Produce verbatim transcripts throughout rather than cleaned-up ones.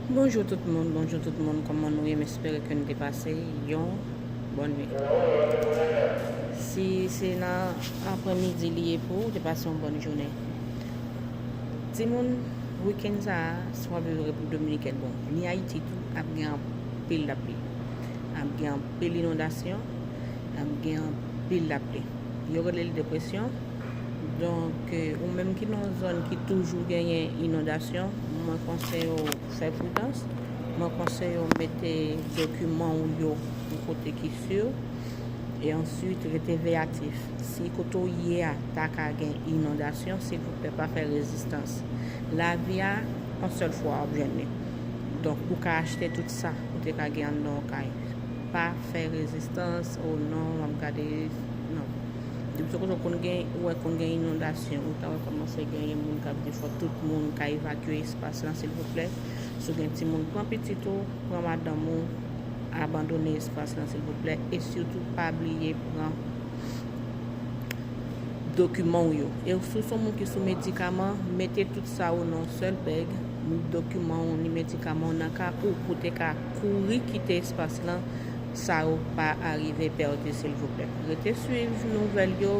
Bonjou tout moun, bonjou tout moun, kòman nou ye? M espere ke nou te pase yon bòn nwit. Si se nan aprèmidi li ye pou ou, te pase yon bòn jounen. Timoun, wikenn sa a, si w ap viv Repiblik Dominikèn, bon, ni Ayiti tou, ap gen anpil lapli. Ap gen anpil inondasyon, ap gen anpil lapli. Yo rele l depresyon. Donk, ou menm ki nan yon zòn ki toujou genyen inondasyon, mwen konseye w fè pridans. Mwen konseye w mete dokiman w yo yon kote ki si. E answit, rete veyatif. Si kote w ye a ta ka gen inondasyon, silvouplè, pa fè rezistans. Lavi a, yon sèl fwa w ap jwenn li. Donk, ou ka achte tout sa ou te ka gen anndan yon kay. Pa fè rezistans, o non, m ap gade, non. Depi sou kote w konn gen, ou wè konn gen inondasyon, ou ta wè kòmanse genyen moun k ap di fò tout moun ka evakye espas lan, silvouplè. Si w gen timoun, pran pitit ou, pran madanm ou, abandone espas lan, silvouplè. E sitou, pa bliye pran dokiman w yo. E si w se yon moun ki sou medikaman, mete tout sa ou nan yon sèl bèg, ni dokiman w, ni medikaman w nan ka ou pou te ka kouri kite espas lan, sa yo pa arive pèdi, silvouplè. Rete swiv nouvèl yo,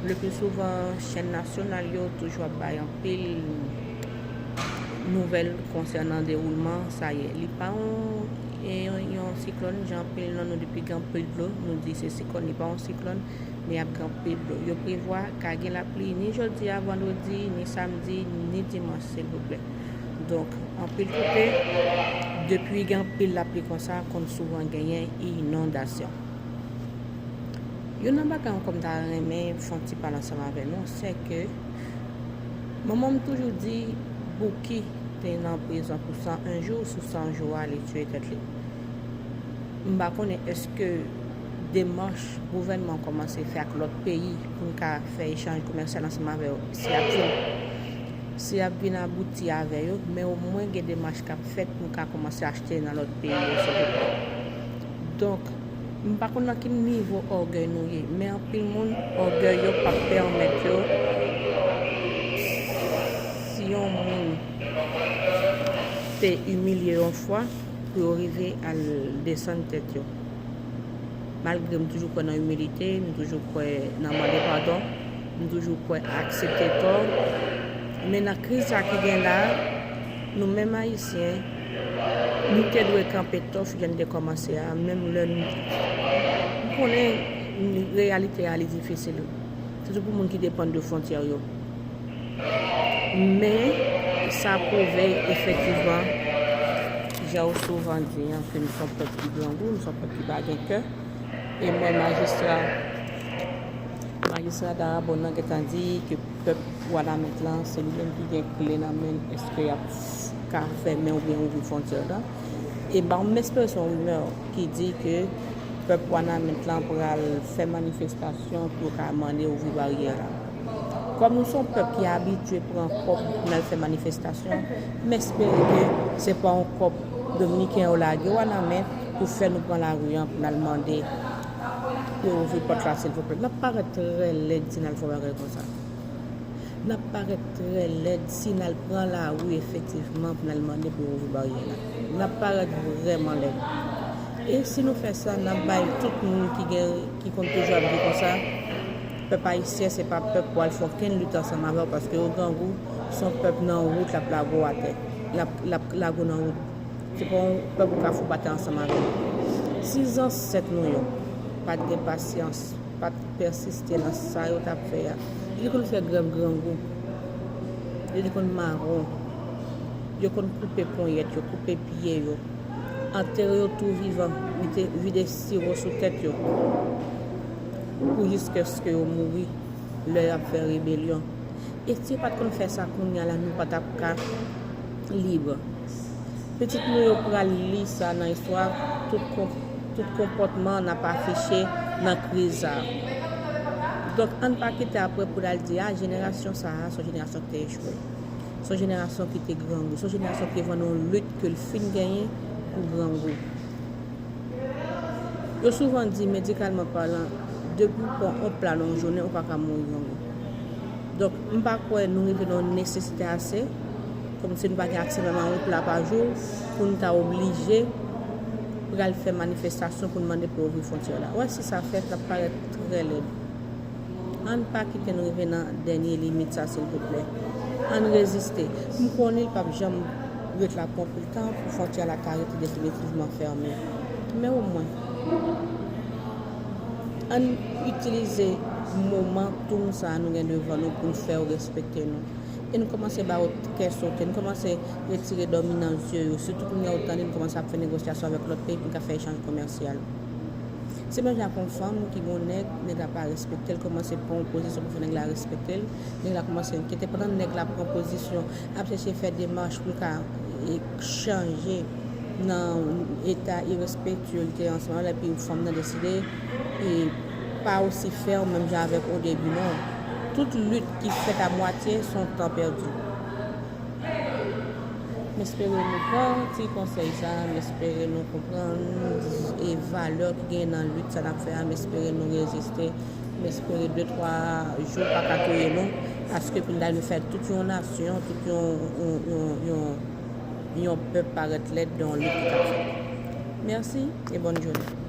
le pli souvan, chèn nasyonal yo toujou ap bay anpil nouvèl konsènan dewoulman sa ye. Li pa yon, e, yon, yon siklòn, jan anpil nan nou, depi gen anpil dlo, nou di se siklòn, li pa yon siklòn, men ap gen anpil dlo. Yo prevwa ka gen lapli ni jodi a vandredi, ni samdi, ni dimanch, silvouplè. Donk, anpil kote, depi gen anpil lapli konsa, konn souvan genyen inondasyon. Youn nan bagay ankò m ta renmen fè yon ti pale ansanm avè nou, se ke manman m toujou di Bouki te nan prizon pou san en jou, sou san jou a, li tiye tèt li. M pa konnen èske demach gouvènman kòmanse fè ak lòt peyi pou n ka fè echanj komèsyal ansanm avè yo, si y ap vin, si y ap vin abouti avè yo, men omwen gen demach k ap fèt pou n ka kòmanse achte nan lòt peyi yo, silvouplè. Donk, m pa konn nan ki nivo ògèy nou ye, men anpil moun, ògèy yo p ap pèmèt yo, si yon moun te imilye yon fwa, pou yo rive al desann tèt yo. Malgre m toujou kwè nan imilite, m toujou kwè nan mande padon, m toujou kwè aksepte tò. Men nan kriz sa ki gen la, nou menm Ayisyen, nou te dwe kanpe tòf jan n te kòmanse a, menm lè n, m konnen reyalite a li difisil, sitou pou moun ki depann de fwontyè yo. Men, sa pwouve efektivman, jan w souvan di an, ke nou se yon pèp ki grangou, nou se yon pèp ki pa gen kè. E mwen, majistra, majistra Darabon nan gentan di ke pèp Wanament lan, se li menm ki gen kle nan men l, èske y ap ka fèmen oubyen ouvri fwontyè la. E ba m espere se yon rimè ki di ke pèp Wanament lan pral fè manifestasyon pou yo ka mande ouvri baryè la. Kòm nou se yon pèp ki abitye pran kòb pou n al fè manifestasyon, m espere ke se pa yon kòb dominiken yo lage Wanament pou fè nou pran lari an pou n al mande pou yo ouvri pòt la, silvouplè. N ap parèt trè lèd si n al fè yon bagay konsa. N ap parèt trè lèd si n al pran lari efektivman pou n al mande pou yo ouvri baryè la. N ap parèt vrèman lèd. E si nou fè sa, n ap bay tout moun ki gen, ki konn toujou ap di konsa, pèp ayisyen se pa pèp pou al fè okenn lit ansanm avè w, paske yo grangou, se yon pèp nan wout, l ap lage w atè. L ap, l ap lage w nan wout. Se pa yon pèp ou ka foubaten ansanm avè l. Si zansèt nou yo pa t gen pasyans, pa t pèsiste nan sa yo t ap fè a, yo te konn fè grèv grangou, yo te konn mawon, yo konn koupe ponyèt yo, koupe pye yo, antere yo tou vivan, mete, vide siwo sou tèt yo, pou jiskèske yo mouri lè y ap fè rebelyon. E si yo pa t konn fè sa kounye a la, nou pa t ap ka lib. Pitit nou yo pral li sa nan istwa, tout kon-, tout konpòtman n ap afiche nan kriz sa a. Donk, ann pa kite apre pou n al di, a, jenerasyon sa a, se yon jenerasyon ki te echwe. Se yon jenerasyon ki te grangou. Se yon jenerasyon ki te vann yon lit ke l fin genyen pou grangou. Yo souvan di, medikalman palan, depi w pran yon pla nan yon jounen, ou pa ka mouri grangou. Donk, m pa kwè nou rive nan yon nesesite ase Kòmsi nou pa gen aksè menm a yon pla pa jou, pou nou ta oblije pral fè manifestasyon pou n mande pou yo ouvri fwontyè la. Wè, si sa fèt, l ap parèt trè lèd. Ann pa kite n rive nan dènye limit sa, silvouplè. Ann reziste. M konnen l p ap janm ret la pou anpil tan, pou fwontyè la ka rete definitivman fèmen. Men omwen, ann itilize momantoum sa a nou gen devan nou pou n fè yo respekte nou. E nou kòmanse ba yo kè sote, nou kòmanse retire dòmi nan zye yo. Sitou kounye a ou tande nou kòmanse ap fè negosyasyon avèk lòt peyi pou n ka fè echanj komèsyal. Se menm jan ak yon fanm ki gen yon nèg, nèg la pa respekte l, kòmanse pran yon pozisyon pou fè nèg la respekte l. Nèg la kòmanse enkyete pandan nèg la pran pozisyon, ap chèche fè demach pou l ka e, chanje nan eta irespektye li te ansanm avè l, epi fanm nan deside e pa osi fèm menm jan avèk o debi non. Tout lit ki fèt a mwatye se yon tan pèdi. M espere nou pran ti konsèy sa, m espere nou konprann e valè ki gen nan lit sa n ap fè a, m espere nou reziste, m espere de twa jou pa ka touye nou, paske pou n ta rive fè tout yon nasyon, tout yon, yon, yon, yon, yon pèp parèt lèd dan yon lit ki t ap fèt. Mèsi e bòn jounen.